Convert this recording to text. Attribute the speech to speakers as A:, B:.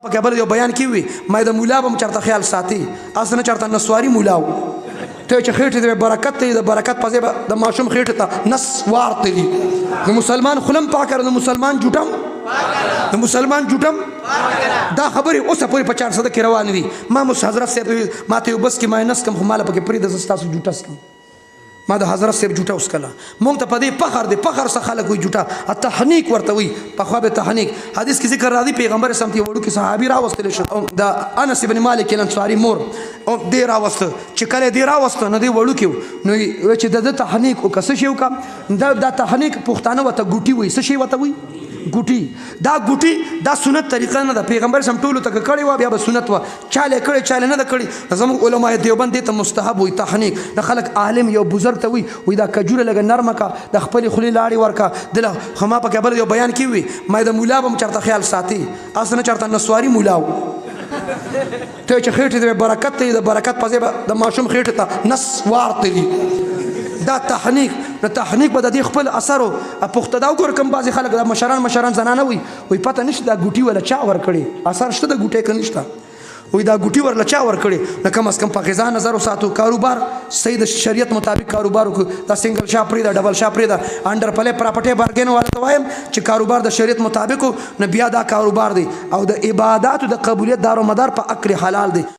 A: په بل یو بیان کې وي ما د مولا به چرته خیال ساتي، اصل نه چرته نسواري مولا و ته چې خېټه د برکت ته، د برکت په ځای د ماشوم خېټه ته نس وارتلی. د مسلمان خلم پاکره، د مسلمان جوټم، د مسلمان جوټم. دا خبرې اوسه پورې په 400 کې روان دي. ما مس حضرت صاحب ما ته یو بس کې ما نس کم، خو ماله پکې پرې د تاسو جوټه سکم. ما د حضرت صاحب جوټه اوس کله مونږ ته په دې فخر دی. فخر څه خلک وي جوټه تحنیک ورته وي، په خو به تحنیک. حدیث کې ذکر راځي، پیغمبر سم ته وړو کې صحابي راوستل شو، د انس ابن مالک الانصاری مور او دی راوست. چې کله دی راوست نو دی وړو کې، نو چې د تحنیک او کس شی وکم. دا د تحنیک پښتانه وته ګوټي وي. څه شی وته وي؟ ګوټي. دا ګوټي دا سنت طریقه نه ده. پیغمبر سم ټولو ته کړی و، بیا به سنت و، چاله کړی چاله نه ده کړی. زموږ علماء دیوبند دې ته مستحب وي تحنیک. د خلک عالم یو بزرګ ته وي، وي دا کجوره لګ نرمه کا، د خپل خلی لاړې ورکا دله. خما په بل یو بیان کې وي ما د مولا به چرته خیال ساتي، اصل نه چرته نسواري مولا و ته چې خېټه د برکت ته، د برکت په ځای د ماشوم خېټه ته نس وارتلی. دا تحنیک، نو تحنیک به د دې خپل اثر پخته. دا وګور کوم بعضې خلک دا مشران مشران زنانه وي، وي پته نشته دا ګوټي ولا چا ورکړي، اثر شته د ګوټې که نشته؟ وي دا ګوټي ورله چا ورکړي؟ نو کم از کم په غذا نظر وساتو، کاروبار صحیح د شریعت مطابق کاروبار وکړو. دا سنگل شاپ پرېږده، ډبل شاپ پرېږده، انډر پلې پراپرټي بارګین والا ته وایم چې کاروبار د شریعت مطابق، نو بیا دا کاروبار دی. او د عباداتو د قبولیت دارو مدار په اکل حلال دی.